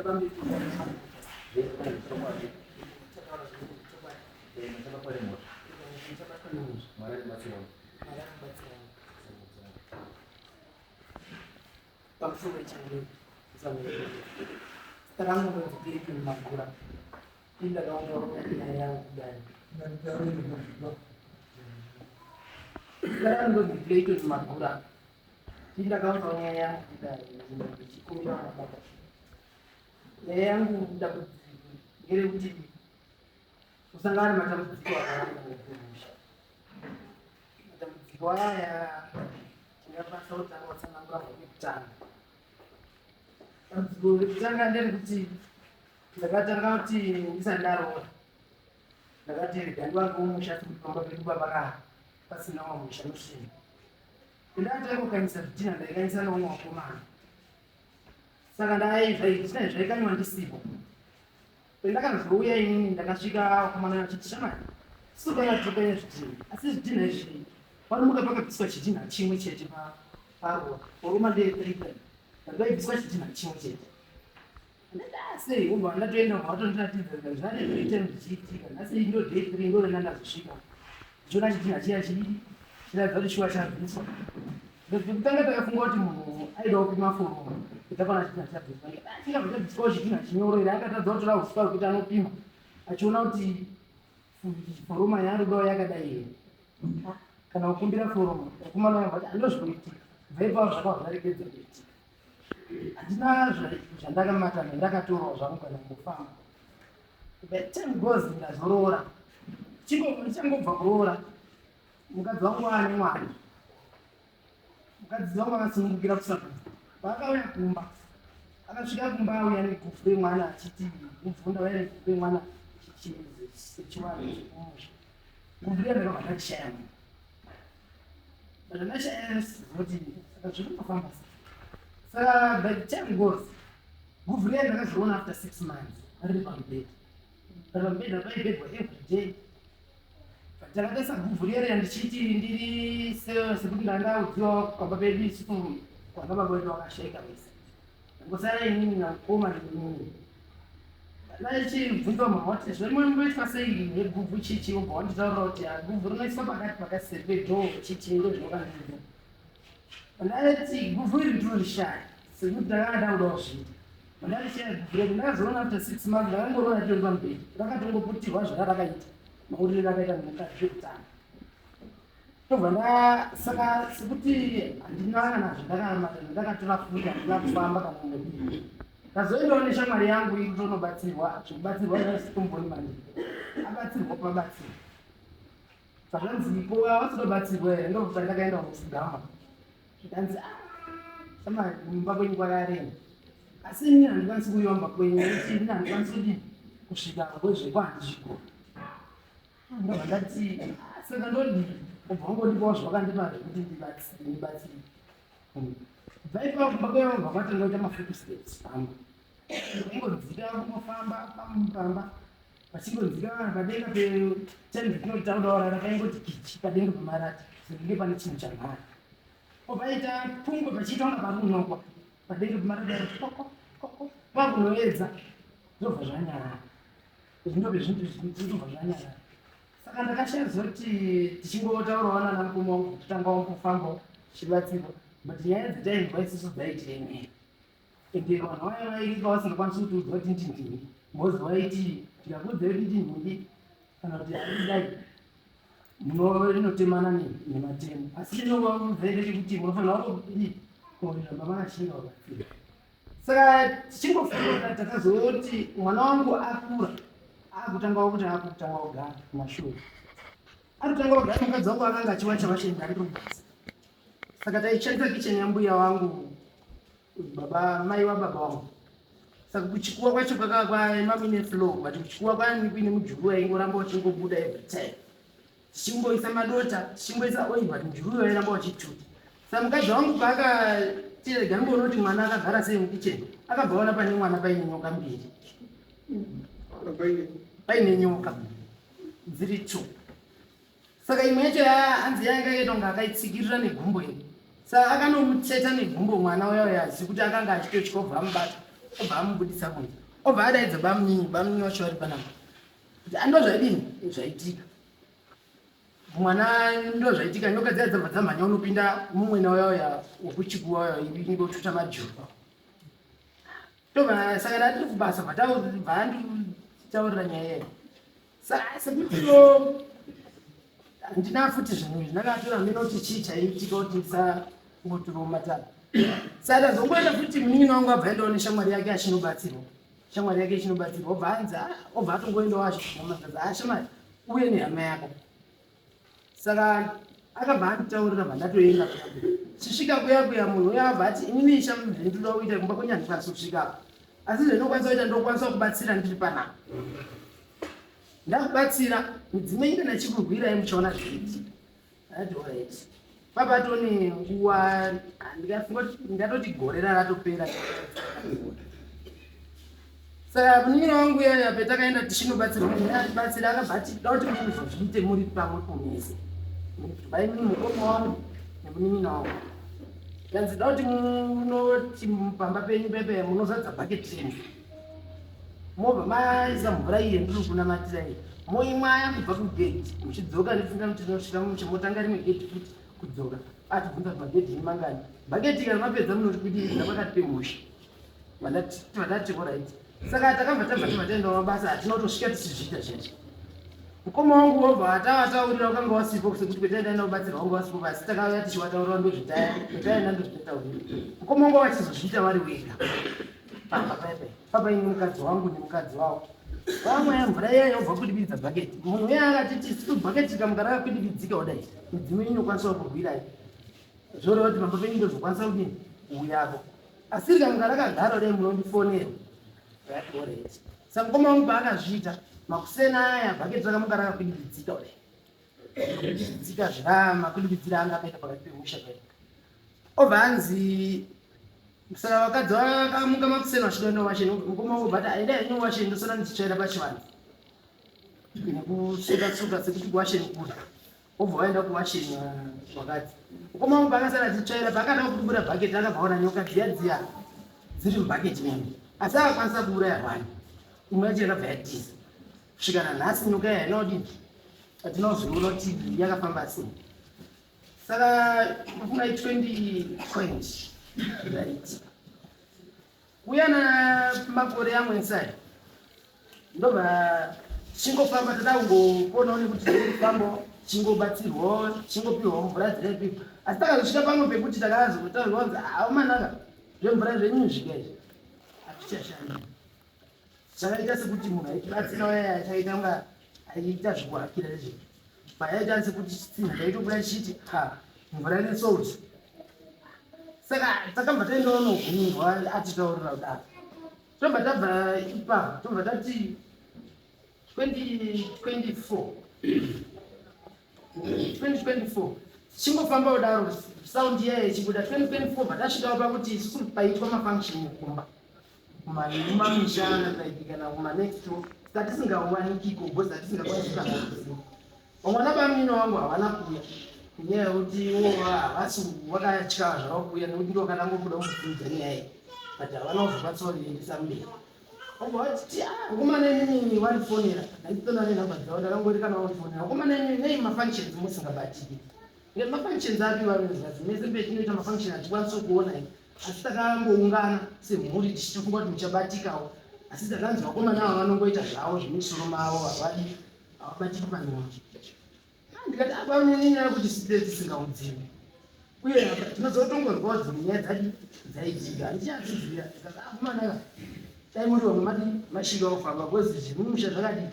Pamberi. Chokwadi. Muchabatwa nemhosva. Muchabatwa nemhosva. Mwari anobatsirawo. Mwari anobatsirawo. Pamusoro changu zita rangu ndonzi Clayton Magura. Ini ndakaongorora nyaya yangu kudai. Zita rangu ndonzi Clayton Magura. Ini ndakaongorora nyaya yangu kudai ndichikumbira mababa. Nyaya yangu dambudziko ngerekuti kusangana nematambudziko akawanda mumusha. Matambudziko aya tingakwanisa kutanga kutsanangura kwekutanga. Dambudziko rekutanga nderekuti ndakatanga kuti ndisati ndaroora, ndakati rega ndiwange musha sekuti pamba pedu baba pasina umwe musha nosvina. Ndakatanga kukanyisa zvidhina, ndaikanyisa neumwe wakomana. Saka zvidhina zvaikanywa ndisipo. Pandakazouya inini ndakasvika vakomana vachiti, shamwari, sukanya tukanya zvidhina, asi zvidhina izvi panomuka pakabviswa chidhina chimwe chete paruwa foroma ndeye 3 but paibviswa chidhina chimwe chete. Ndati sei? Ubva ndatoenda, watondiratidza zvane three times zvichiitika. Nhasi ndo day three ndo randazosvika ndichiona chidhina chiya chii chiratidza kuti shuwa chabviswa. Pekutanga takafunga kuti munhu aida kupima foroma kuti apana chidhina chabviswa. Chingabva chabviswawo chidhina chinyoro here? Akatadza kutora uswa hwekuti anopima achiona kuti foroma yaari yakadai here, kana kukumbira foroma vakomana vangu vati handozvinoitika. Bva ipapo zvakabva zvaregedza kuitika. Handina zvandakamata, ndakatorwa zvangu kana kufamba. The time goes, ndazoroora. Ndichangobva kuroora, mukadzi wangu aane mwana. Mukadzi wangu akasunungukira kusakudza. Paakauya kumba, akasvika kumba auya neguvhu remwana achiti guvhu, ndauya neguvhu remwana sechiwano chekumusha. Guvhu riya ndakabva ndachishaya munhu, ndashaya kuti saka zviri kufamba sei. Saka by the time goes, guvhu riya ndakazoona after 6 months riri pamubhedha. Pamubhedha paibhedhwa every day. Takatarisa guvhu riya riya ndichiti ndiri sekuti ndandaudziwa pamba pedu isusu kwana baba vedu vakashaika vese, ndangosara inini namukoma nemunini. Ndachibvunza mama kuti zvinoimboitwa sei neguvhu chichi, ubva wanditaurira kuti guvhu rinoiswa pakati pakaseri pedhoo chichi, ndo zvinokandiudza. Ndati guvhu iri ndinorishaya sekuti ndakanga ndakudawo zviita. Ndarishaya guvhu redu, ndakazoona after 6 months ndakangoroona ritori pamubhedha, rakatongoputirwa zvakarakaita mauriro rakaita nemukati zvekutanga. Tobva nda saka sekuti handina kana zvandakamata, ndakatora futi, handina kufamba kana ndadii. Ndazoendawo neshamwari yangu iri kutonobatsirwa zvekubatsirwa zvasitomboni manje abatsirwa pabatsirwa zvazvanzi ko havasi here? Ndobva ndakaenda kufugama, zvikanzi, "Ah, shamwari, mumba kwenyu kwakarema, asi inini handikwanisi kuuya mumba kwenyu nekuti inini handikwanisi kudii kusvika kwezveko, handizvigona." Ndobva ndati, "Ah, saka ndodii?" Ubva wangondipawo zvawakandipa zvekuti ndibatsire. Bva ipapo kumba kwevangu vakwatanga kuita mafootsteps pamba, kungodzika kungofamba pamba, pachingonzika padenga petende tinotauraurara, paingoti kichi padenga pemarata sekunge pane chinhu chamhara. Paita pungwe pachiita kunga pari kunokwa padenga pemarata, koko koko, kwakunoedza zvobva zvanyarara. Zvinove zvinobva zvanyarara. Saka ndakashaya kuti tichingotaurawo nana mukoma wangu, kutanga wambofambawo tichibatsirwa, but nyaya dzatainzwa isusu dzaitiremera, ende vanhu vaya vairipa vasingakwanisi kutiudza kuti ndindini, because vaiti tikakuudzai kuti ndinhingi kana kuti haidai munoinotemana nematemo. Asi ndinovaudza ndechekuti munofanira kudii kuramba makashinga vabatsira. Saka tichingofunga, takazoti mwana wangu akura, akutangawo kuti akutanga kugara kumashure, akutanga kugara. Mukadzi wangu akanga achiwacha washeni ari kubasa, saka taishandisa kicheni yambuya wangu, baba mai wababa wangu. Saka kuchikuwa kwacho kwakaima kuine floor, but kuchikuwa kwani kuine mujuru waingoramba uchingobuda every time. Tichingoisa madota, tichingoisa oil, but mujuru wairamba uchituta. Saka mukadzi wangu paakati rega ndimboona kuti mwana akagara sei mukicheni, akabva aona pane mwana paine nyoka mbiri, paine nyoka dziri two. Saka imwe yacho hanzi yanga yakaita kunge akaitsikirira negumbo iri. Saka akanomutseta negumbo mwana uya uya, sekuti akanga achitotyobva amubata. Obva amubudisa kunze. Obva adaidza bamunini, bamunini wacho vari panapa. Kuti ando zvaidini? Zvaitika. Mwana ndo zvaitika nyoka dziya dzabva dzamhanya unopinda mumwena uya uya wekuchikuwa uya ingotuta majuru. Tobva saka ndatiri kubasa bva anditaurira nyaya iyi. Saka sekutiwo handina futi zvinhu izvi ndakatora mene kuti chii chaiitika kuti ndisangotirowo matara. Saka ndazongoenda futi munin'ina wangu abva aendawo neshamwari yake achinobatsirwa. Shamwari yake ichinobatsirwa obva anzi ah, obva atongoendawo achinobatsirwa. Ah, shamwari uye nehama yako. Saka akabva anditaurira bva ndatoenda chisvika kuya kuya munhu uya abva ati inini isha ndinoda kuita kumba kwenyu handikwanisi kusvika asi zvendinokwanisa kuita ndinokwanisa kubatsira ndiri panapa ndakubatsira midzimu yenyu kana ichikurwirai muchaona zvinoitika ati orit papa tone nguva ndikafunga ndatoti gore raratopera. Saka munin'ina wangu yaya petakaenda tichinobatsirwa munhu atibatsira akabva ati da kuti muzozviite muri pamwe pomese vaini mukoma wangu nemunin'ina wangu kanzi da kuti munoti pamba penyu pepe munozadza bhaketi renyu mobva maisa mvura iye ndiri kunamatira iyi moimwaya kubva kugedhi muchidzoka ndifunga kuti tinosvika muchimotanga rimwe gedhi futi kudzoka atibvunza kuti magedhi mangani bhaketi kana mapedza munorikwidiriza pakati pemusha Vandati orit. Saka takabva tabva tabva taenda mabasa hatina kutosvika tichizviita zvezvi. Mukoma wangu wobva atavataurira wakanga wasipo sekuti kwetaenda kubatsirwa wanga wasipo asi takauya tichiwataurira ndozvitaya kwetaenda ndozvitataurira. Mukoma wangu vachizozviita vari wega. Pamba paipai. Papa ini mukadzi wangu nemukadzi wavo. Vamwe mvura iya yobva kudibidza bhaketi. Munhu uya akatiti siku bhaketi rikamuka rakakudibidzika kudai. Midzimu inokwanisa kurwirai. Zvoreva kuti pamba penyu ndozokwanisa kudini kuuyako. Asi rikamuka rakagara dai munondifonera. Right. Saka mukoma wangu paakazviita makuseni aya bhaketi rakamuka rakakwidibidzika kudai. Kwidibidzika zvira makwidibidzira anga akaita pakati pemusha paya. Obva anzi saka vakadzi vakamuka makuseni vachida kuenda washeni mukoma wangu bvati aenda henyu washeni ndosara ndichitsvaira pachivanze nekusuka suka sekuti kuwasheni kuri. Obva waenda kuwasheni wakati mukoma wangu paakasara achitsvaira paakada kubura bhaketi akabva aona nyoka dziya dziya dziri mubhaketi memo asi akakwanisa kuuraya one imwe yacho yakabva yatiza kusvika nanhasi nyoka iya haina kudini hatina kuzviona kuti yakafamba sei saka kufunga 2020 right Kuya na makore amwe inside. Ndobva chingofamba toda kungoponawo nekuti fambo chingobatsirwawo chingopiwawo mvura dziraipiwa asi takazosvika pamwe pekuti takazotaurwa kunzi aomanaka zvemvura zvenyu zvika izvi hazvichashandi chakaita sekuti munhu aitibatsira waya achaita kunga aiita zvekuhakira izvi payaita sekuti chitsinha chaitobuda chichiti ha mvura ine salt saka takabva taendawo nogumirwa atitaurira kudaro tobva tabva ipapo tobva tati 2024 2024 tichingofamba kudaro sound iyayo ichibuda 2024 bva tasvikawo pakuti isusu paitwa mafunction mukumba kumamisha like kana kumanext door tatisingawanikiko because tatisingakwanisi kana kuziva vamwe vana bamunini wangu havana kuuya nenyaya yekuti ivo havasi vakatya zvavo kuuya nekuti ndo vakatanga kuda kubvunza nyaya iyi but havana kuzokwanisa kuiendesa mberi obva vati ah, vakomana inini wandifonera handitona nenhamba dzavo ndakangori kana wandifonera vakomana inini nei mafunctions musingabatiki mafunctions api vanoziva mese petinoita mafunction hatikwanisi kuona iyi Asi takangoungana semhuri tichitofunga kuti muchabatikawo, asi takanzi vakomana ava vanongoita zvavo zvemisoro mavo, havadi havabatiki panyama. Ndikati apa nenyaya yekuti site tisingaudziwi uye apa tinozotongonzwawo dzimwe nyaya dzadi dzaitika handichadziziva. Ndikati akomana dai muri vamwe madi mashinga kufamba because zvemumusha zvakadii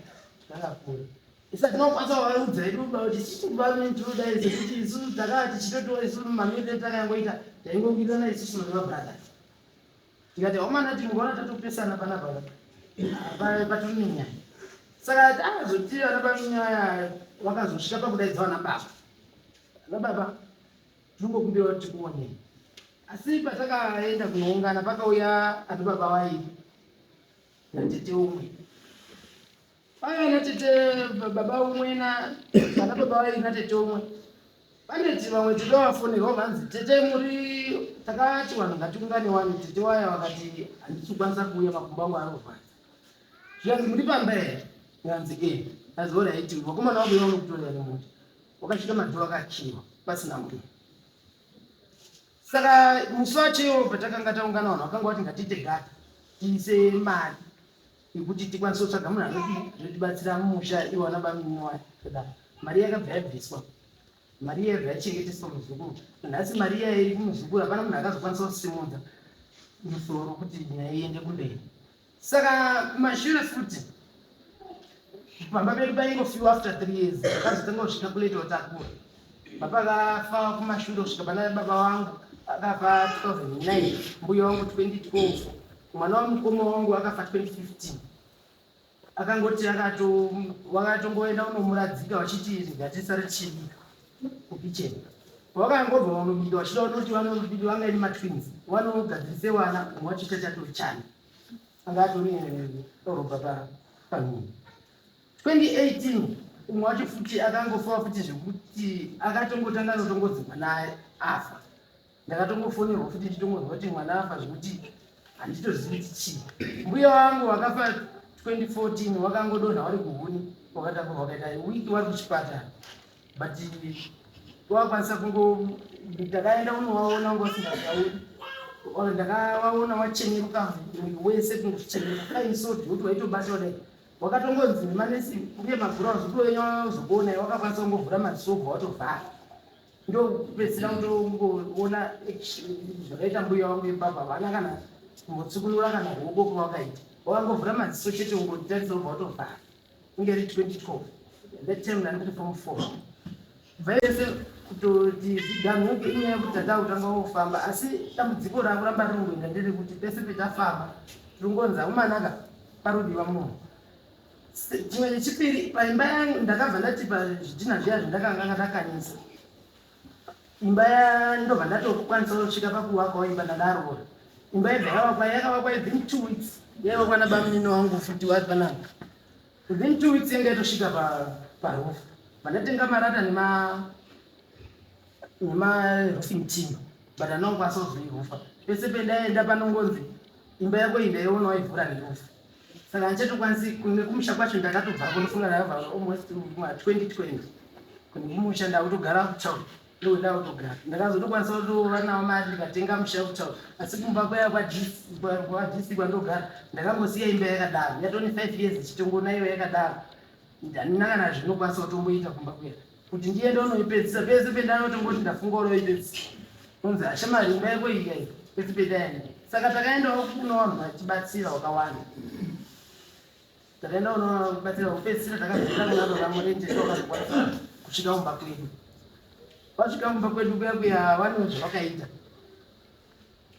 zvakakura. Isa tinokwanisa kuvaudza hedu kuti isusu vamwe tinodai sekuti isu takaa tichitotiwa isu mamiriro etakangoita taingowirirana isusu nemabrothers tikati aomana tingoona tatopesana panapa patori nenyaya saka takazoti vana banyaya vakazosvika pakudaidza vana baba vana baba tinongokumbira kuti tikuonei asi patakaenda kunoungana pakauya ana baba vairi natete umwe Paiva natete baba umwe na vana baba vairi natete umwe. Pane vamwe tete vafonerwa vanzi tete muri takati vanhu ngatiungane wani tete waya vakati handisi kukwanisa kuuya makumbo angu anorwadza. Zvikanzi muri pamba here? Zvikanzi e. Zvikanzi alright vakomana vakuuya vanokutorera nemota. Wakasvika madhoo akakiyiwa pasina munhu. Saka musi wacho iwowo patakanga taungana vanhu vakanga vati ngatiite gata tiise mari yekuti tikwanise kutsvaga munhu anoti anotibatsira mumusha iwo ana bamini waya kudaro mari yakabva yabviswa mari iya yabva yachengeteswa muzukuru nhasi mari iya iri kumuzukuru hapana munhu akazokwanisa kusimudza musoro kuti nyaya iende kumberi saka kumashure futi pamba pedu paingofiwa after three years akazotanga kusvika kuleta watakura baba akafa kumashure kusvika pana baba vangu akafa 2009 mbuya wangu 2012 mwana wamukoma wangu akafa 2015 akangoti wakatongoenda unomuradzika vachiti ngatisare tichibika kukicheni wakangobva vanobika vachida vanoti vanobika vanga ine matwins vanogadzirise wana umwe wacho chachatori chani anga atori roba panhumbu 2018 umwe wacho futi akangofawa futi zvekuti akatongotanga anotongodzi mwana afa ndakatongofonerwa futi ndichitongonzwa kuti mwana afa zvekuti handitozivi kuti chii mbuya wangu wakafa 2014 wakangodonha wari kuhuni wakatanga wakaita wiki wari kuchipatara but wakwanisa kungo ndakaenda unowaona wanga usingatauri ndakawaona wacheneruka muviri wese kungocheneruka kaisoti kuti waitobata kudai wakatongonzi nemanesi uye magura zukuru wenyu wazokuona wakakwanisa kungovhura maziso obva watovhara ndokupedzisira kutongoona zvakaita mbuya wangu ipapa havana kana kumbotsukunura kana ruoko kwavakaita wakangovhura maziso chete ungotarisa ubva watovhara inge iri 2012 that time ndani kuti form 4 bvaese kutoti zviganhuke inyaya yekuti tata kutanga kufamba asi dambudziko rakuramba ringoenda nderekuti pese petafamba tiringonzi akumanaka parodiwa munhu Chimwe chechipiri paimba yangu ndakabva ndati pazvidhina zviya zvandakanga ndakanyisa imba ndobva ndatokwanisa kusvika pakuwakawo imba ndadaroora imba yebva yavakwa yakavakwa within 2 weeks yaivakwa nabamunini wangu futi wari panapa within 2 weeks yanga yatosvika paroof vandatenga marata nema nemaroofing team but anongokwanisa kuzoirufa pese pendaenda panongonzi imba yako iyi ndaiona waivhura nerufu saka handichatokwanisi nekumusha kwacho ndakatobvako ndofunga ndakabva almost ma 2020 kumusha ndakutogara kutown ndokuti ndakutogara ndakazotokwanisa kutova nawo mari ndikatenga musha kutown asi kumba kwaya kwadc kwandogara ndakangosiya imba yakadaro yatoni 5 years ichitongonaiwa yakadaro handina kana zvinokwanisa kutomboita kumba kuya kuti ndiende unoipedzisa pese pendanotongoti ndafunga unoipedzisa kunzi ashamari imba yako iya iyi pese pendaenda saka takaendawo kuno vanhu vatibatsira wakawanda takaenda unobatsira kupedzisira takazopera kuna baba murenje wakazokwanisa kusvika kumba kwedu vasvika kumba kwedu kuya kuya vane zvavakaita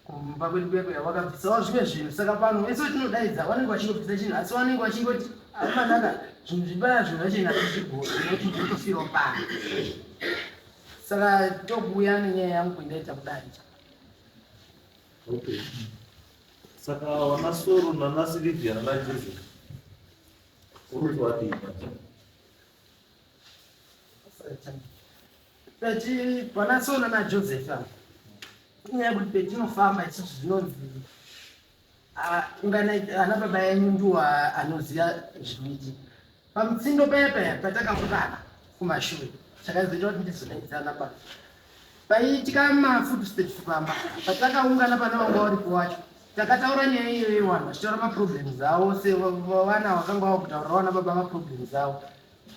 kumba kwedu kuya kuya vakabvisawo zvimwe zvinhu saka pano vese vatinodaidza vanenge vachingobvisa chinhu asi vanenge vachingoti amanaka zvinhu zvibaya zvinhu zvacho inatizvigona nekuti ndinotofirawo pano saka tokuuya nenyaya yangu kuindaita kudai. Okay. Saka wana Soro nana Silivia nana Joseph uri wadii? Peti pana Soro nana Joseph ava inyaya yekuti petinofamba isusu zvinonzi ana baba enyu ndiwo anoziva zvinoitika pamutsindo paya paya patakaungana kumashure chakazoita kuti ndizodaidzana pa paiitika mafootsteps pamba patakaungana pana vanga varipo wacho takataura nyaya iyoyo vanhu vachitaura maproblems avo sevana vakanga vakutaurira vana baba maproblems avo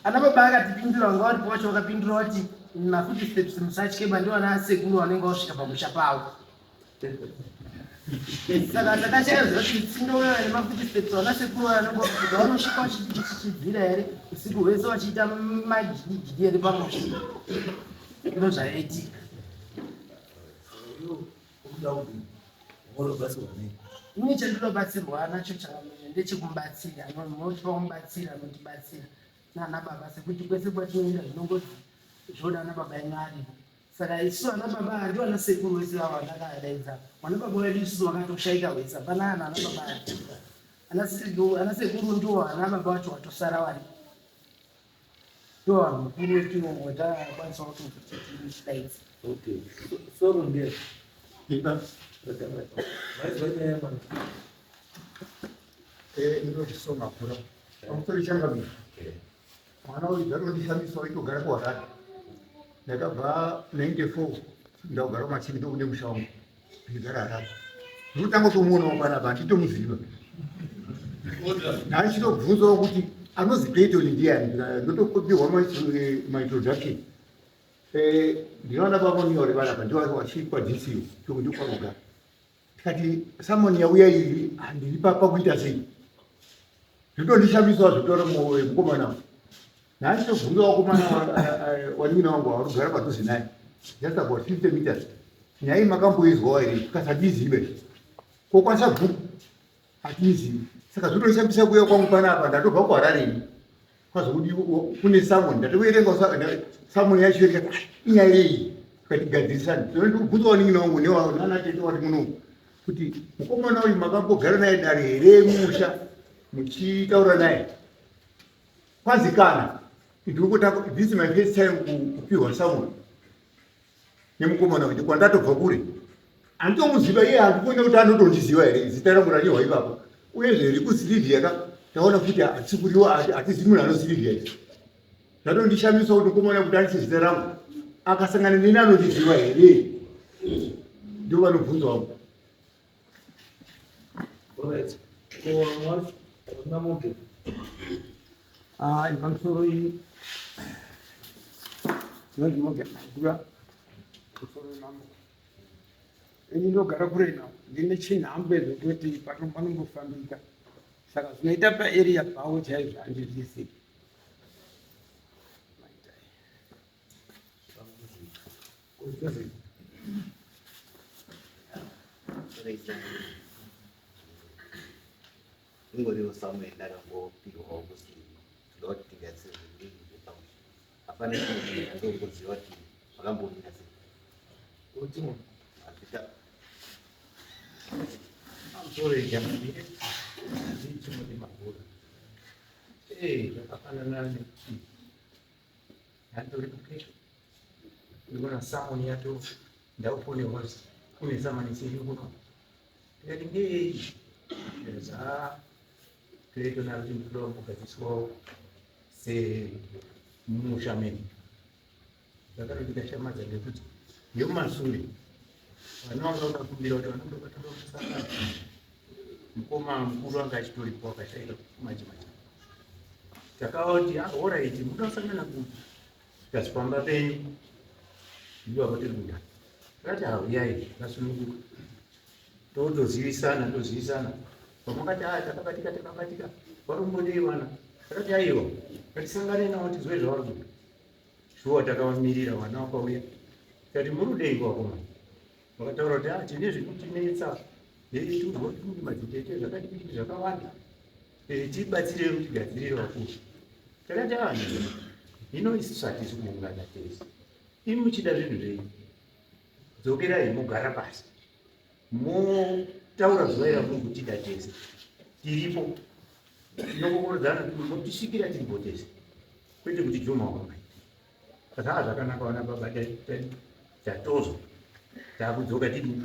ana baba akatipindura vanga varipo vacho vakapindura vati mafootsteps musatyeba ndiwo ana sekuru vanenge vasvika pamusha pavo saka takashaya ziva kuti mutsindo uyo nemafootsteps vana sekuru vanenge vasvika vanosvika vachitichichidzira here usiku hwese vachiita magidigidi here pamusha ndo zvaiitika. Ini chandinobatsirwa nacho changamire ndechekumubatsira notipa kumubatsira anotibatsira nana baba sekuti kwese kwatinoenda zvinongozi zvoda ana baba enyu aripo saka isu ana baba handiwo ana sekuru wese ava vandakadaidza vana baba vedu isusu vakatoshaika wese hapana ana ana baba ana sekuru ndiwo ana baba vacho watosara varipo. Ndo vanhu vakuru vetu vatakakwanisa kuti tichidaidza. Okay. Soro ndiye. Maizwa nyaya yemwana. Eh, ndinotisoma kura. Pamusoro changamire. Mwana uyu zvanondishamisa waitogara kuHarare. Ndakabva 94 ndakugara kuMachini ndokune musha wangu. Ndichigara Harare. Ndinotanga kutomuonawo panapa handitomuziva. Ndachitobvunzawo kuti anozi Clayton ndiani ndotopihwa maintroduction. Eh, ndinoona baba nyore panapa ndiwo wachikwa DCU ndokwanogara. Tikati summon yauya iyi handiri pakuita sei? Zvitondishamisawo zvitaura mukomana nhasi tobvunza vakomana wanin'ina wangu warugara padhuze naye just about 50 meters nyaya iyi makamboizwawo here tikati hatiizive kokwanisa bhuku hatiizivi saka zvotondishamisa kuuya kwangu panapa ndatobva kuharare ini kwazokuti kune summon ndatoverenga summon yacho ndikati ah, inyaya yei tikatigadzirisana ndikubvunza wanin'ina wangu nenanatete wati munomu kuti mukomana uyu makambogara naye dare here mumusha muchitaura naye kwanzi kana ndikuta this is my first time kupihwa summon nemukomana uyu kwandatobva kure handitomuziva iye handikuone kuti anotondiziva here zita rangu ranyorwa ipapo uyezve rikusilivhia ka taona kuti hatisi kuriwa hatizi munhu anosilivhia izvi zvatondishamisa kuti mukomana kuti andise zita rangu akasangana neni anondiziva here ndo vanobvunza wangu Ah, pamusoro iyi tinonzi Morgan Magura musoro wemambo. Ini ndogara kure nawo, ndine chinhambwe zvekuti panombofambika, saka zvinoita paarea pavo chaizvo handizvizivi. Ingoriwo Samuel ndakangopihwawo kuzi toda kuti tigadzire zvinhu zvepamusha. Hapana chimwe chandongoziva kuti zvakambomira sei. Kuti hazvita pamusoro ijamamire ndichimoti magura. Eh, zvakafanana nekuti Ndandori kukecho ndikuona samoni yato ndaufonerwa kune samani chiri kuno ndikati ngei za toitona kuti ndinoda kugadziswawo semusha mene zvakatondikashamadza ngekuti yemumasure vana vanga vakakumbira kuti vanombobatoda kusangana mukoma mukuru anga achitoripo akashaika manje manje takavati ah, horaiti muda kusangana kupi tikati pamba penyu ndipo apo tiri kuda takati hauyai ah, vasununguka totozivisana tozivisana pamakati a ah, takabatika takabatika varumbodei vana takati aiwa ngatisangane navo tizwe zvavari kuda shuwa takavamirira vana vakauya tikati murudei vakomana Vakataura kuti ah, tine zvinotinetsa tiudzwa kuti kune madzitete zvakati kuti zvakawanda eh, tibatsirei kutigadzirire vakuru. Takati ah, hino isusu hatisi kuungana tese, imi muchida zvinhu zvenyu dzokerai mogara pasi motaura zuva ira muri kutida tese tiripo tinokokorodzana motisvikira tiripo tese kwete kuti juma wakamai Zvakava zvakanaka vana baba tatozwa takudzoka tidi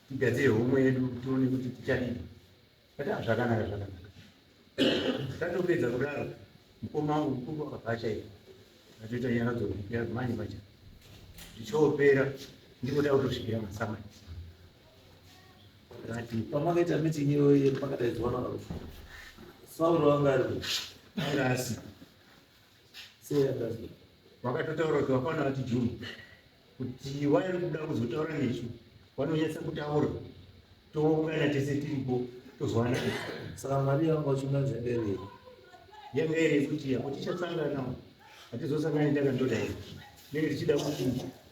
tigadzire homwe yedu tione kuti tichadii. But ah, zvakanaka zvakanaka. Tatopedza kudaro mukoma wangu mukuru akabva achaika atoita nyaradzo manje manje zvichopera ndiko takutosvikira masamani Pamakaita meeting iyoyo pakadaidzwa na Sauro anga ari anga asi Sei akazwa? Vakatotaura kuti vakaona vati Juma kuti vari kuda kuzotaura nesu vanonyatsa kutaura toungana tese tiripo tozwana. Saka mari yanga uchiunganidza yanga iri yei? Yanga iri yekuti apo tichasangana hatizosangani takandodai tinenge tichida kuti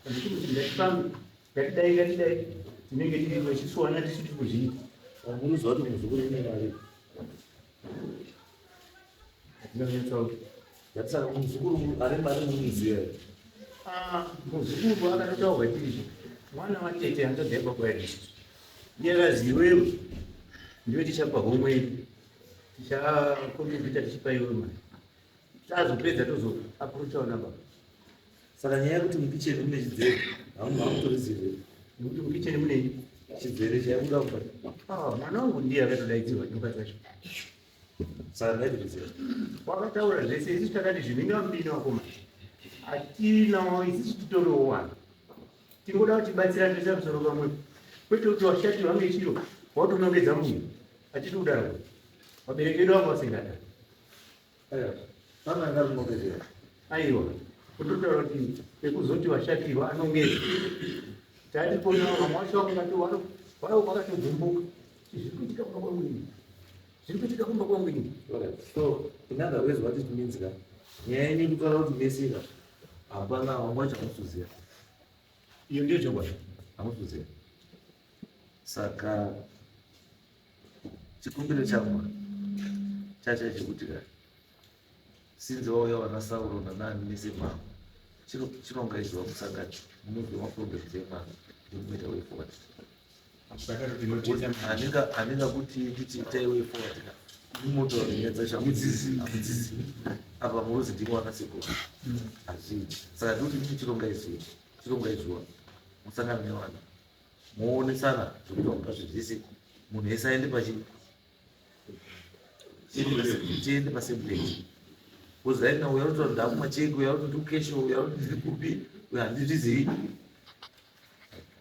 kana tiri kuti ngatifambe ngatidai ngatidai tinenge tiri vachisuwana tisu tiri kuzviita. Munoziva kuti muzukuru une mari? Saka muzukuru ane mari munoziva here? Ah, muzukuru akatotaurwa tiri mwana watete hanzvadzi yababa yedu iye akazi iwewe ndiwe tichapa homwe yedu tichakontributa tichipa iwe mari. Tazopedza tozoapproacha vana baba. Saka nyaya yekuti mukicheni mune chidzere hamutorizive. Nekuti mukicheni mune chidzere chaibuda kubva. Ah, mwana wangu ndiye akatodaidzirwa nyoka dzacho. Saka ndaitiriziva. Wakataura zvese, isusu takati zviminga mubini wakoma. Hatinawo isusu titoriwo wana. Tingoda kuti batsira toisa musoro pamwe. Kwete kuti washatirwa ngechiro watonongedza munhu. Hatidi kudaro. Vabereki vedu vanga vasingadaro. Pana angarinongedzera. Aiwa. Kutotaura kuti pekuzoti washatirwa anongedza. Tati pona vamwe vacho vakati vano vakatogumbuka. Zviri kuitika kumba kwangu ini. Zviri kuitika kumba kwangu ini. So in other words what it means ka nyaya yenyu kutaura kuti mese ka hapana vamwe vacho hamusi Iyo ndiyo chokwadi. Hamusi Saka chikumbiro changu chacha chekuti ka sinzi vauya vana Sauro nanani mese mavo chinonga izwa musangano munozwa maproblems emwana ndinoita way forward. Handinga kuti nditi itai way forward ka imotaura nyaya dzacho hamudzizi hamudzizi apa muruzi ndimo vanasekuru hazviiti. Saka ndikuti nditi chironga izwa chironga izwa musangano nevana moonesana zvekuti vamukazvizvise munhu wese aende pachi tiende pasame page. Because right now uya unotaura ndakumacheki, uya unoti ndikukesho, uya unoti ndiri kupi, uya handizvizivi.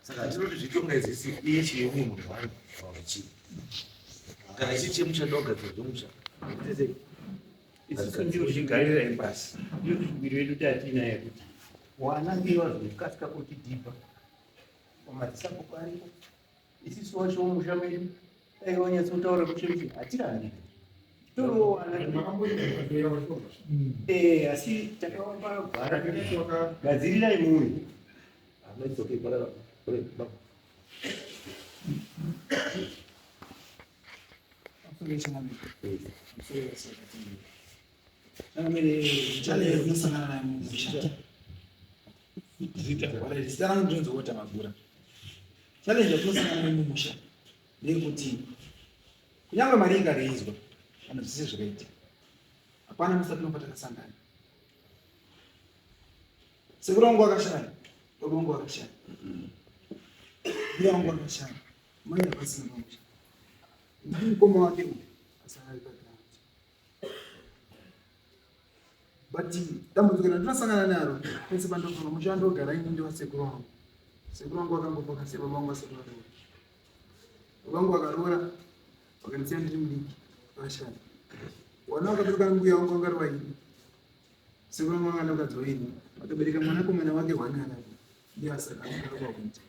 Saka hatinoti zvitonga izvisi iye chiyemwe munhu wani chii kana chii chemusha ndogadzira zvemusha. Isusu ndiyo tichigarira pasi, ndiyo shuviro yedu tatinayo kuti wana ndiyo vazokasika kutidhibha pamadzisabhuku aripo. Isusu wacho mumusha medu dai wanyatsotaura mushe kuti hatirambi toriwo wana, asi takawapa gwara, gadzirirai muuyo. No, it's okay. Para, para, para. Challenge tinosangana nayo mumusha. Zita rangu ndinonzi Walter Magura. Challenge yatinosangana nayo mumusha ndeyekuti kunyange mari ikareizwa kana zvise zvakaita, hapana musi atinofa takasangana. Sekuru vangu vakashaya, baba vangu vakashaya, mbuya vangu vakashaya, mai havasina pamusha. Ndini mukoma wake uyu asara ari paground. But dambudziko randinosangana naro pese pandofamba, musha wandogara ini ndewasekuru vangu. Sekuru vangu vakangofa vakasiya baba vangu vasati varoora. Baba vangu vakaroora vakandisiya ndiri mudiki, vashaya. Wana vakabereka mbuya vangu vanga vari vaini. Sekuru vangu vanga mukadzi waini, vakabereka mwanakomana wake hwanana, ndiye asara anogara kwakuita.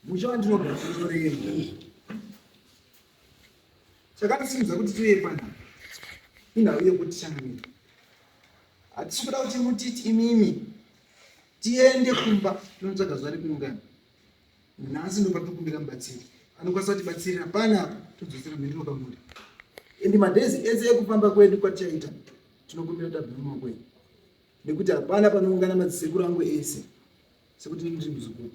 Musha wandinogara unorema. Chakatisimudza kuti tiuye panapa inhau yekuti changamire, hatisi kuda kuti mutiti imimi tiende kumba tinotsvaga zuva rekuungana. Nhasi ndopatikumbira mubatsiri anokwanisa kutibatsirira panapa, todzosera mhinduro pamuri. Ende madhezi ese ekufamba kwedu kwatichaita, tinokumbira tabva mumaoko enyu, nekuti hapana panoungana madzisekuru angu ese sekuti ndiri muzukuru.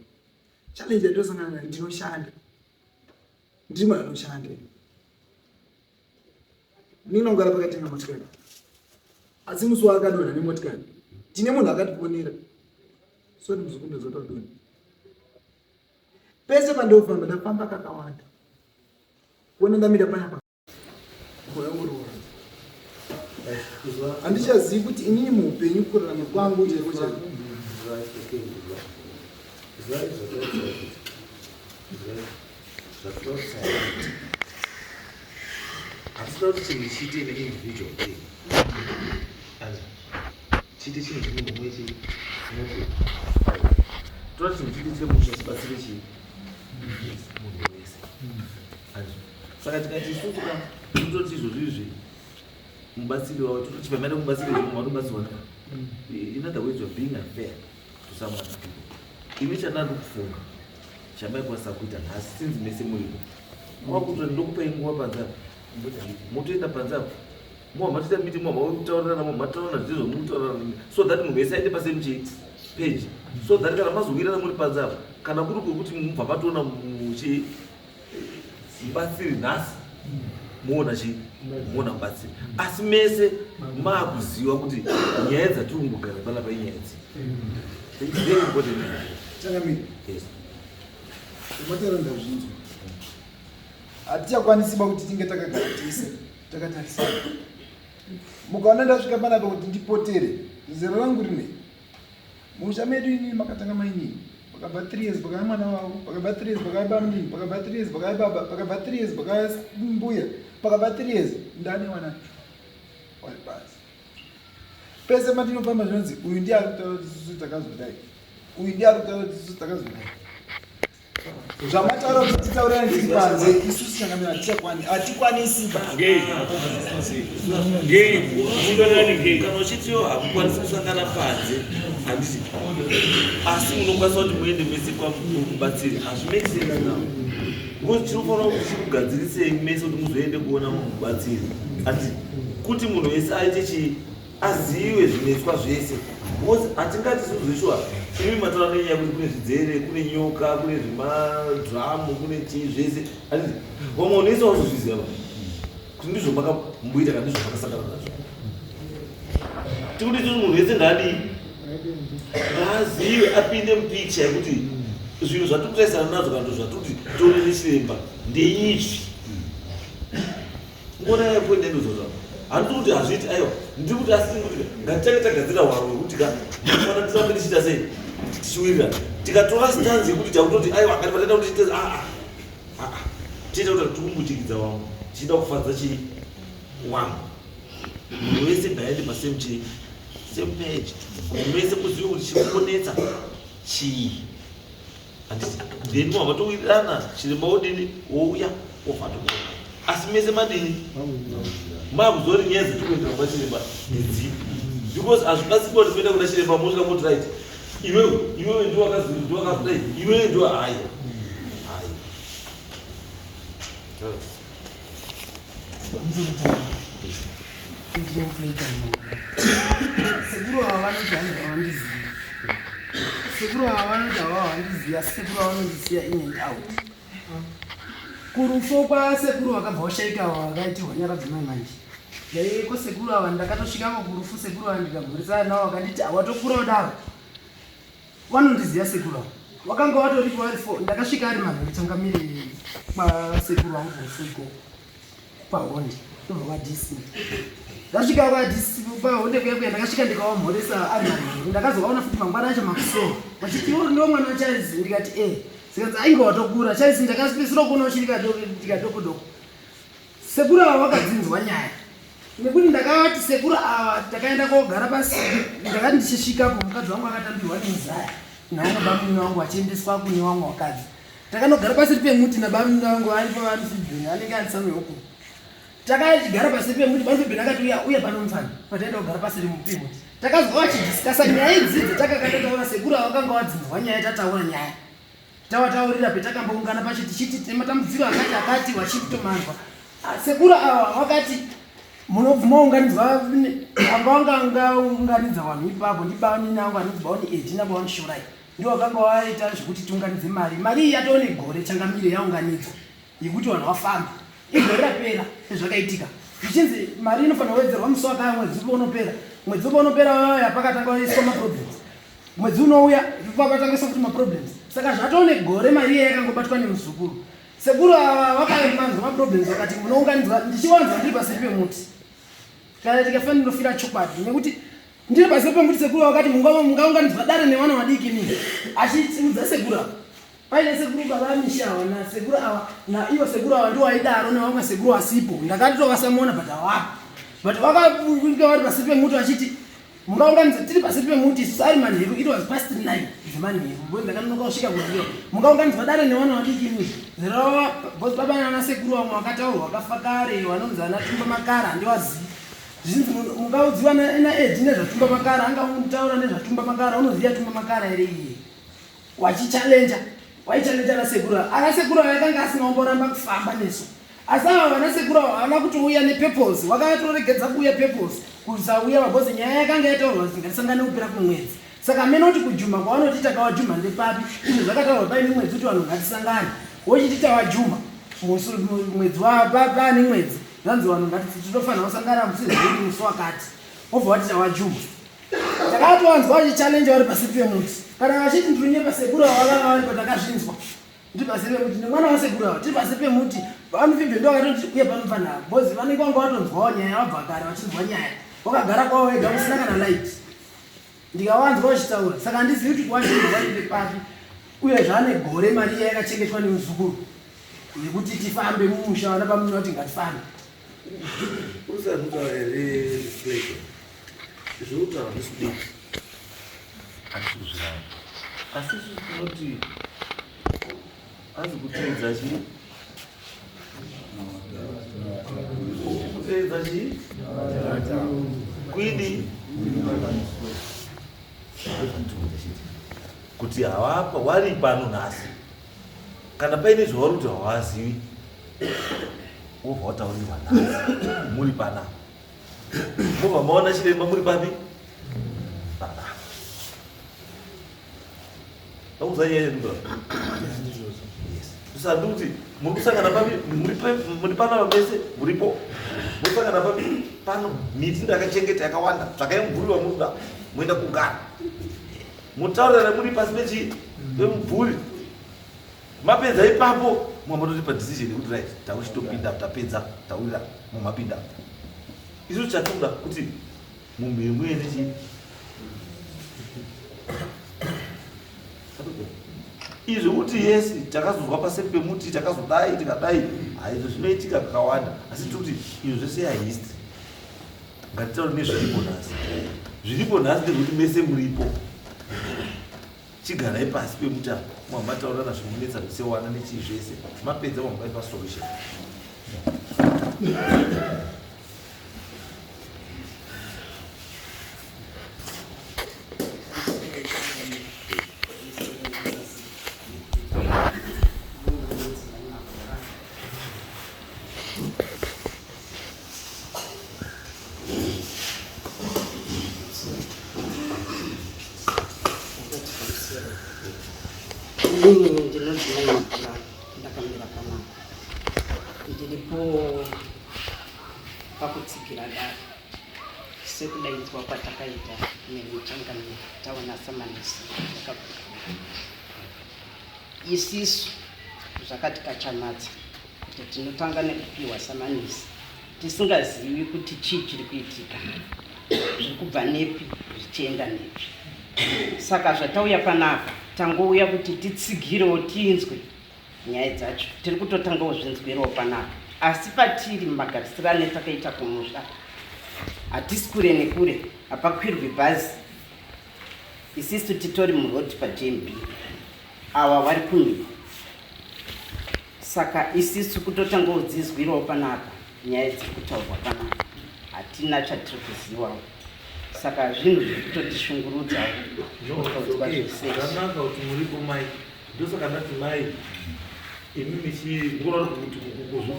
Challenge yatosangana nayo, ndinoshanda, ndiri munhu anoshanda, ndinogara pakatenga motikari, asi musi waakadonha nemotikari tine munhu akatifonera sori muzukuru ndozotodonha. Pese pandofamba, ndafamba kakawanda kuona ndamira panapa, moyo wangu uri kurwadza. Handichazivi kuti inini muupenyu kurarama kwangu chaiko chaiko. Zai zvatotaura, hatida kuti chinhu chiite neindividual thing and chiite chinhu chemunhu umwe chii. Toda chinhu chiite chemusha, chibatsire chii munhu wese. Saka tikati isusu ka tototi izvozvo izvi mubatsiri wavo, tototi pamaida mubatsiri zvimwe vanobatsirwa. In other words, you're being unfair to some other people. Imi chandandi kufunga chamaikwanisa kuita nhasi, sinzi mese muripo, kwakuti ndokupai nguva panze apo, motoenda panze apo, muwa matoita miti, muwa makutaurirana, muwa mataurirana zvizvo mukutaurirana, so that munhu wese aende pasame chi page, so that kana mazowirana muri panze apo, kana kuri kwekuti mubva matoona muchi mubatsiri nhasi. Muona chii? Muona mubatsiri. Asi mese maakuziva kuti nyaya dzatiri kumbogara panapa inyaya dzii. It's very important. Changamire. Yes. Mataura ndazvinzwa. Hatichakwanisi ba kuti tinge takagara tese takatarisana. Mukaona ndasvika panapa kuti ndipotere zera rangu rine musha medu inini makatanga mainini pakabva 3 years pakauya mwana wavo pakabva 3 years pakauya bamnini pakabva 3 years pakauya baba pakabva 3 years pakauya mbuya pakabva 3 years ndane wana wari pasi pese patinofamba zvinonzi uyu ndiye ari kutaura kuti isusu takazodai uyu ndiye ari kutaura kuti isusu takazodai zvamataura kuti titaurirane tiri panze isusu changamira hatichakwani hatikwanisi ba kana uchitiwo hakukwanisi kusangana panze handiti asi munokwanisa kuti muende mese kwamubatsiri hazvimake sense now because tinofanira kuti tikugadzirisei mese kuti muzoende kuona mubatsiri handiti kuti munhu wese aite chii azive zvinetswa zvese because hatingati isusu zveshuwa imi mataura nenyaya yekuti kune zvidzere kune nyoka kune zvemadhramu kune chii zvese handiti vamwe unese wazozviziva va kuti ndizvo makamboita kana ndizvo makasangana nazvo tikuti isusu munhu wese ngaadii ngaazive apinde mupicha yekuti zvinhu zvatiri kutarisana nazvo kana kuti zvatiri kuti tione nechiremba ndeizvi Ngona yako ndendozwa zvako. Handisi kuti hazviiti aiwa. Ndiri kuti asi ndiri kuti ngatitange tagadzira hwaro hwekuti ka tinofanira tirambe tichiita sei tichiwirirana. Tikatora stanzi yekuti takutoti aiwa ngati patenda kuti tiite ah ah ah tiite kuti tikumbutikidza wamwe tichida kufadza chii wamwe. Munhu wese ngaende pa same chii same page. Munhu wese muzive kuti chiri kunetsa chii. Handiti then mava towirirana chiremba wodini wouya wofa tokuona asi mese madini makuzori nyaya dzatikuendera kuna chiremba ndedzipi because hazvibatsiri kuti kuenda kuna chiremba mosvika moti right iwewe iwewe ndiwakazidai iwewe ndiwa hayi hayi Sekuru ava vanoti hanzi havandizivi. Sekuru ava vanoti hava havandizivi asi sekuru ava vanondisiya in and out. Kurufo kwasekuru vakabva vashaika ava vakaitirwa nyaradzo mai manje. Yaiko sekuru ava ndakatosvikako kurufu sekuru ava ndikabhurisana navo vakanditi hawatokura kudaro. Vanondiziva sekuru ava. Wakanga watoripo vari fo ndakasvika ari manheru changamire kwasekuru vangu kurufu ikoko. Pahonde ndobva kwaDC. Ndasvika kwaDC pahonde kuya kuya ndakasvika ndikavamhoresa ari manheru ndakazovaona futi mangwana acho makusoo vachiti iwe ndiwe mwana waCharles ndikati eh zikanzi ainge watokura Charles ndakapedzisira kuona uchiri kadoko doko Sekuru ava vakadzinzwa nyaya nekuti ndakavati sekuru ava takaenda kogara pasi ndakati ndichisvikapo mukadzi wangu akatambirwa nemuzaya naumwe bamunini wangu achiendeswa kune wamwe wakadzi takanogara pasiri pemuti nabamunini wangu aripo vanofibheni anenge andisameoko takagara pasiri pemuti vanofibheni akati uya uya pano mufana pataenda kugara pasiri pemuti takazwa vachidiskasa nyaya idzi dzatakakatataura sekuru ava vakanga vadzinzwa nyaya tataura nyaya Tawataurira petakamboungana pacho tichiti tine matambudziko akati akati vachitomanzwa. Ah, sekuru ava vakati munobvuma unganidzwa anga wanga angaunganidza vanhu ipapo ndibanini angu anonzi baoni edi nabaoni shorai ndiwo vakanga vaita zvekuti tiunganidze mari mari iyi yatoo negore changamire yaunganidzwa yekuti vanhu vafambe igore rapera nezvakaitika zvichinzi mari inofanira kuwedzerwa musi wakaya mwedzi upi unopera mwedzi upi unopera vaya pakatanga vaiswa maproblems Mwedzi unouya papatangiswa futi maproblems saka zvatoo negore mari iye yakangobatwa nemuzukuru. Sekuru ava vakamanzwa maproblems vakati munounganidzwa ndichiwanzwa ndiri paseri pemuti kana tikafa ndinofira chokwadi nekuti ndiri paseri pemuti sekuru vakati mungaunganidzwa dare nevana vadiki nini achiudza sekuru ava paine sekuru baba misha ava nasekuru ava naivo sekuru ava ndiwo aidaro nevamwe sekuru asipo ndakatovasamuona but awapo but vakainge vari paseri pemuti vachiti Mungaunganidza tiri pasi pemuti isu ari manheru it was past 9 dzemanheru because ndakanonoka kusvika kuziva mungaunganidzwa dare nevana vadiki imi zerava because baba nana sekuru vamwe vakataurwa vakafa kare vanonzi ana tumba makara handivazivi zvichinzi mungaudziwa naedi nezvatumba makara angautaura nezvatumba makara unoziva tumba makara here iye wachichallenja waichallenja anasekuru ava anasekuru ava yakanga asina kumboramba kufamba nesu asi ava vanasekuru ava havana kutouya nepurpose vakatoregedza kuuya purpose kusauya because nyaya yakanga yataurwa kuti ngatisangane kupera kwemwedzi saka amene kuti kujuma kwavanoti takawajuma ndepapi izvo zvakataurwa paine mwedzi kuti vanhu ngatisangane wochiti tawajuma mwedzi pane mwedzi. Zvanzi vanhu ngati tinofanira kusangana musi zvekuti musi wakati. Wobva wati tawajuma. Takatowanzwa vachichallenge vari pasi pemuti. Kana vachiti ndinonyepa sekuru ava vanga varipo takazvinzwa. Ndiri pasi pemuti nemwana wasekuru ava tiri pasi pemuti. Vanofibve ndo vakatoti uye panofanira. Bozi vanenge vanga vatonzwawo nyaya vabva kare vachinzwa nyaya. Wakagara kwavo wega kusina kana light. Ndikawanzwa vachitaura saka handizivi kuti kuwajuma vaende papi. Uye zvane gore mari iya yakachengetwa nemuzukuru yekuti tifambe mumusha vana bamunini vati ngatifambe. Usazvitaura here Fletcher? Zvekutaura handisi kudii? Handisi kuzviramba. Asi isusu tinoti hanzi kuteedza chii? Kuteedza chii? Kuidii? Kuti hawapa wari pano nhasi kana paine zvauri kuti hawazivi wobva wataurirwa nhasi muri panapa mobva maona chiremba muri papi panapa akuza nyaya yedu usandi kuti muri kusangana papi muri panapa mese muripo muri kusangana papi pano miti ndakachengeta yakawanda tsvakai mumvuri wamunoda moenda kugara mutaurirane muri pasi pechii pemumvuri mapedza ipapo mwamatotipa decision yekuti right takuchitopinda tapedza tawira mumapinda isu chatinoda kuti mumhiri muende chii izvi kuti yesi takazozwa paseri pemuti takazodai tikadai haizvo zvinoitika kakawanda asi tiri kuti izvo zvese yahistory ngatitaure nezviripo nhasi zviripo nhasi ndezvekuti mese muripo Chigarai pasi pemuti apa mwambataurirana zvimunetsa zvese wana nechii zvese mapedza mwambaipa solution. Inini ndinonzi Mai Mapurani, ndakamira panapa. Ndiripo pakutsigira dare sekudaidzwa kwatakaita nemuchangamire taona samanisi yakabva. Isisu zvakatikachamadza kuti tinotanga nekupiwa samanisi tisingazivi kuti chii chiri kuitika zviri kubva nepi zvichienda nepi saka zvatauya panapa tangouya kuti titsigirewo tinzwe nyaya dzacho tiri kutotangawo zvinzwirawo panapa asi patiri mumagarisirano etakaita kumusha hatisi kure nekure hapakwirwi bhazi isisu titori muroad pajmb awa vari kumhiko Saka isisu kutotangodzizwirawo panapa nyaya dziri kutaurwa panapa hatina chatiri kuzivawo saka zvinhu zviri kutotishungurudzawo kutoudzwa zveseZvakanaka kuti muripo mai ndosaka ndati mai imi michikuona kuti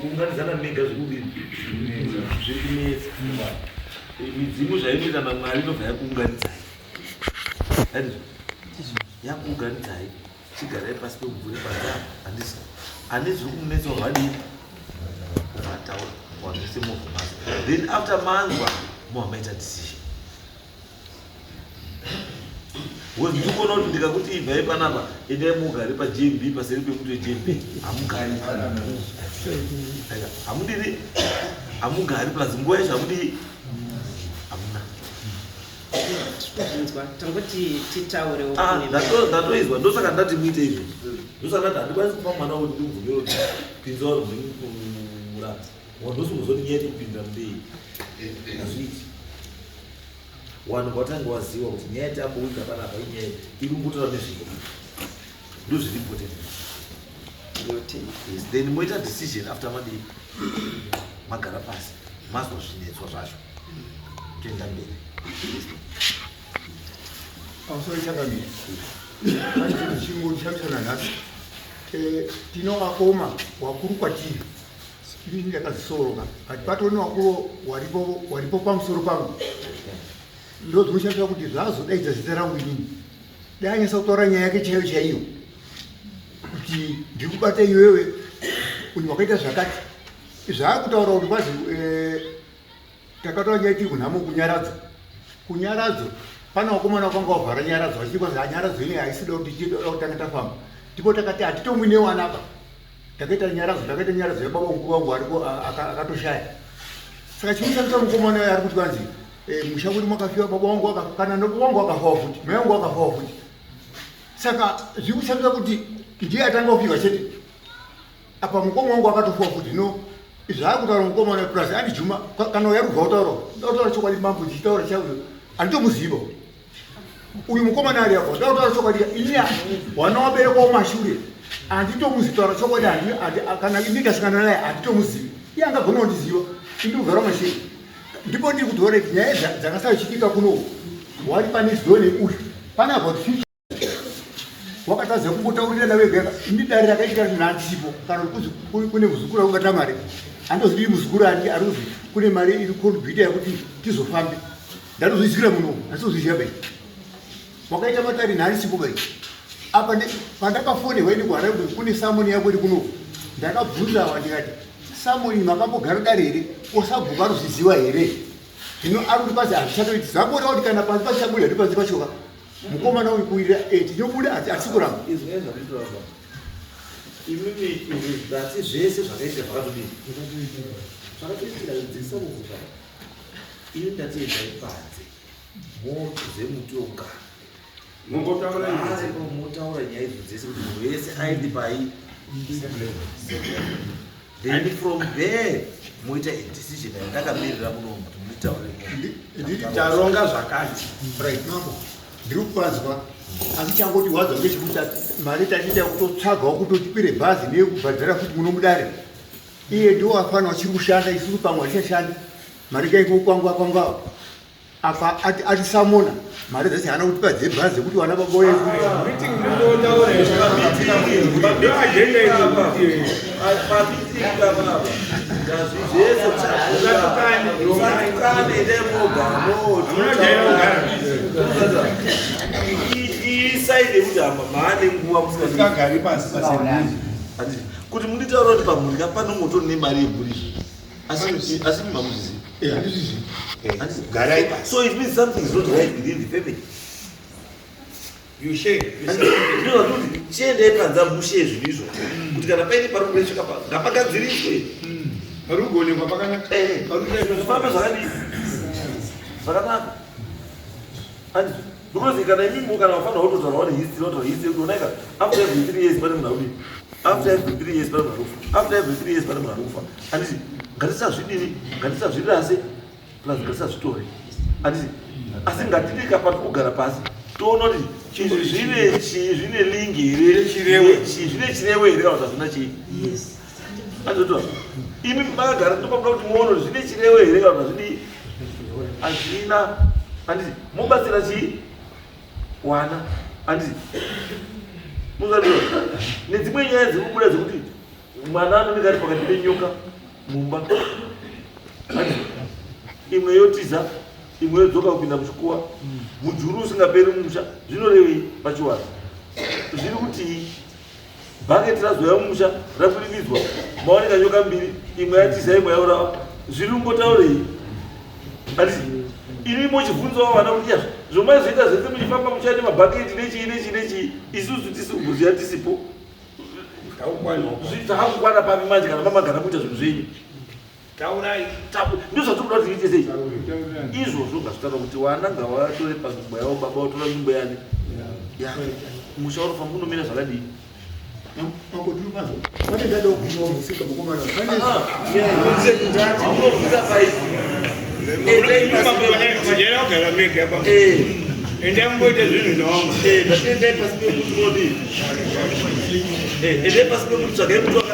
kuunganidzana mega zvikudini zviri kunetsa midzimu zvainoita namwari inobva yakuunganidzai yakuunganidzai Chigarai pasi pemumvuri panze apa handisi ane zviri kumunetsa vadii vataura wazvese movha mazi then after manzwa mova maita decision because ndiri kuona kuti ndikakuti ibvai panapa endai mugare pajmb paseri pemuti wejmb hamugari hamudiri hamugari plus nguva yacho hamudii hamuna Zvinzwa tangoti titaurewo ah, ndatoizwa ndosaka ndati muite izvo ndosaka ndati handikwanisi kupa mwana uyu ndimubvumire kuti pinza vanhu murati wandosingozoti nyaya yekupinda mbei hazviiti wanhu kwatange waziva kuti nyaya yatamboudza panapa inyaya iri kumbotaura nezviko ndozviri important yes, then moita decision after madii magara pasi mazwa zvinetswa zvacho toenda mberi Pamusoro chakamira pane chinhu chingoshamisa nanhasi eh, tino vakoma wakuru kwatiri ini ndakazisoroka but patoni wakuru waripo waripo pamusoro pangu ndozvinoshamisa kuti zvazodaidza zita rangu inini dai anyasa kutaura nyaya yake chaiyo chaiyo kuti ndiri kubata iwewe uyu wakaita zvakati. Zvaakutaura kuti kwazi eh, takataura nyaya tiri kunhamo kunyaradzo kunyaradzo pane vakomana vakanga vavhara nyaradzo vachiti kwazi hanyaradzo ine haisida kuti tichida kutanga tafamba ndipo takati hatitomwi newanaba takaita nyaradzo takaita nyaradzo yababa mukuru wangu ariko akatoshaya saka chimushamisa mukomana uyo ari kuti kwanzi eh, musha kuri makafiwa baba wangu kana baba wangu akafawo futi mai wangu akafawo futi saka zviri kushamisa kuti ndiye atanga kufiwa chete apa mukoma wangu akatofiwa futi no zvaakutaura mukoma uyo plus andijuma kana uyo ari kubva kutaura ndautaura chokwadi mambo ndichitaura chauyo handitomuziva uyu mukomana ari apo ndautaura chokwadi ini wana waberekwa mumashure handitomuzivi taura chokwadi kana ini ndasangana naye handitomuzivi iye angagona kundiziva ini kugara mumashure ndipo ndiri kutoona kuti nyaya dzakasara chiitika kuno wari pane zone uyu pane about 50 wakatadza kungotaurirana wega ini dare rakaitika kuti nandisipo kana kuzi kune muzukuru akubata mari handozidii muzukuru andi ari kuzi kune mari iri contributa yekuti tizofambe ndatozviziira muno handizozviziva bai wakaita matari nhandisipo bai apa pandakafonerwa ini kuharare kuti kune samoni yako iri kuno ndakabvunza ava ndikati samoni makambogara dare here osabhuku anozviziva here zvino ari kuti pazi hazvichatoiti zvakuona kuti kana panzi pachichabuda ndipanzi pachoka mukomana uyu kuira eh, tinobuda hatisi kuramba imimi izvi asi zvese zvakaitika zvakatodii zvakatoitika dzisa kuvuka ini ndati endai panze motuze muti wokugara motaura nyaya idzo dzese kuti munhu wese aende pai then from there moita a decision yandakamirira muno kuti mutaure taronga zvakati right mambo ndiri kupanzwa asi changoti wadza ngechekuti mari tatiita kutotsvagawo kuti utipire bhazi neyekubhadhara futi muno mudare iye ndiwo afana achiri kushanda isusu pamwe hatichashandi mari chaiko kwangwa kwangwa apa atisamona mari dzacho haana kutipa dzebhazi dzekuti vana baba isaide kuti hama maane nguva musingagari pasi kuti munditaura kuti pamhuri ka panongotori nemari yemhuri asi asi mamuzvizivi eh, handizvizivi eh, garai pasi so it means something is not right within the family you share ndinokuti chiendai panza mushe zvinhu izvo kuti kana paine pari kuresveka ngapagadziriswe pari kugonekwa pakanaka eh, zvifambe zvakadii zvakanaka Because kana imimi kana wafanira kutotaura wani history wotaura history kuti onaika after every 3 years pane munhu akudii after every 3 years pane munhu akufa after every 3 years pane munhu akufa handiti ngatisazvidini ngatisazvirase plus ngatisazvitore handiti asi ngatidika pati kugara pasi toona kuti izvi zvine chii zvine link here zvine chirewo here kana kuti hazvina chii azotoa imi makagara ndopamuda kuti muone kuti zvine chirewo here kana kuti hazvidii hazvina handiti mobatsira chii wana handiti muzvazviwa nedzimwe nyaya dziri kubuda dzekuti mwana anonenge ari pakati penyoka mumba handiti imwe yotiza imwe yodzoka kupinda muchikuwa mujuru usingaperi mumusha zvinorevei pachiwana zviri kutii Bhaketi razouya mumusha rakurimidzwa maoneka nyoka mbiri imwe yatiza imwe yaurawa zviri kumbotaurei ati ini mochibvunzawo vana kuti yazvo zvomaizoita zvese muchifamba muchaita mabhaketi nechii nechii nechii isusu tisi kumboziva tisipo takakukwana papi manje kana mamagara kuita zvinhu zvenyu Taurai. Ndozvatiri kuda kuti tiite sei? Izvozvo ngazvitaura kuti wana ngavatore panzvimbo yavo baba votora nzvimbo yani. Ya. Musha unofanira kunomira zvakadii? Mambo tiri panzwa. Pane ndada kupiwa musika mukomana. Pane Unobvunza pai? Ndinogara mega pa. Endai mumboite zvinhu nevamwe. Endai pasi pekuti munodii? Endai pasi pekuti tsvagai muti.